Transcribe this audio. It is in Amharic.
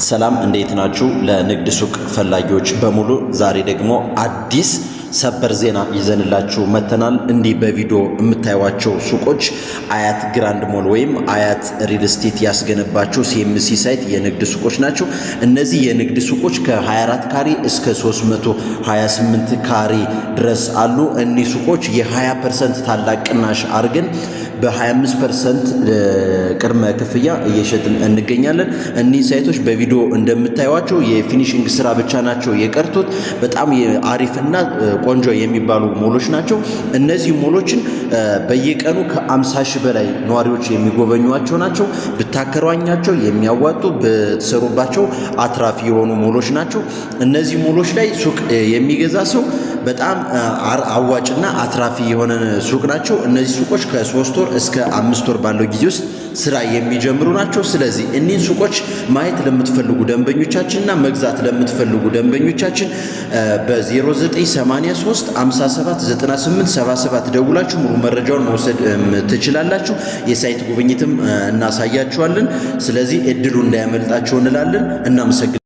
ሰላም፣ እንዴት ናችሁ? ለንግድ ሱቅ ፈላጊዎች በሙሉ ዛሬ ደግሞ አዲስ ሰበር ዜና ይዘንላችሁ መተናል። እንዲህ በቪዲዮ የምታዩቸው ሱቆች አያት ግራንድ ሞል ወይም አያት ሪል ስቴት ያስገነባቸው ሲኤምሲ site የንግድ ሱቆች ናቸው። እነዚህ የንግድ ሱቆች ከ24 ካሬ እስከ 328 ካሬ ድረስ አሉ። እኒህ ሱቆች የ20% ታላቅ ቅናሽ አድርገን በ25% ቅድመ ክፍያ እየሸጥን እንገኛለን። እኒህ site ኦች በቪዲዮ እንደምታዩቸው የ finishing ስራ ብቻ ናቸው የቀርቱት። በጣም አሪፍና ቆንጆ የሚባሉ ሞሎች ናቸው። እነዚህ ሞሎችን በየቀኑ ከ50 ሺህ በላይ ነዋሪዎች የሚጎበኟቸው ናቸው። ብታከሯኛቸው የሚያዋጡ፣ ብትሰሩባቸው አትራፊ የሆኑ ሞሎች ናቸው። እነዚህ ሞሎች ላይ ሱቅ የሚገዛ ሰው በጣም አዋጭና አትራፊ የሆነ ሱቅ ናቸው። እነዚህ ሱቆች ከ3 ወር እስከ 5 ወር ባለው ጊዜ ውስጥ ስራ የሚጀምሩ ናቸው። ስለዚህ እኒህን ሱቆች ማየት ለምትፈልጉ ደንበኞቻችንና መግዛት ለምትፈልጉ ደንበኞቻችን በ0983 57 98 77 ደውላችሁ ሙሉ መረጃውን መውሰድ ትችላላችሁ። የ site ጉብኝትም እናሳያችኋለን። ስለዚህ እድሉ እንዳያመልጣችሁ እንላለን። እናመሰግናለን።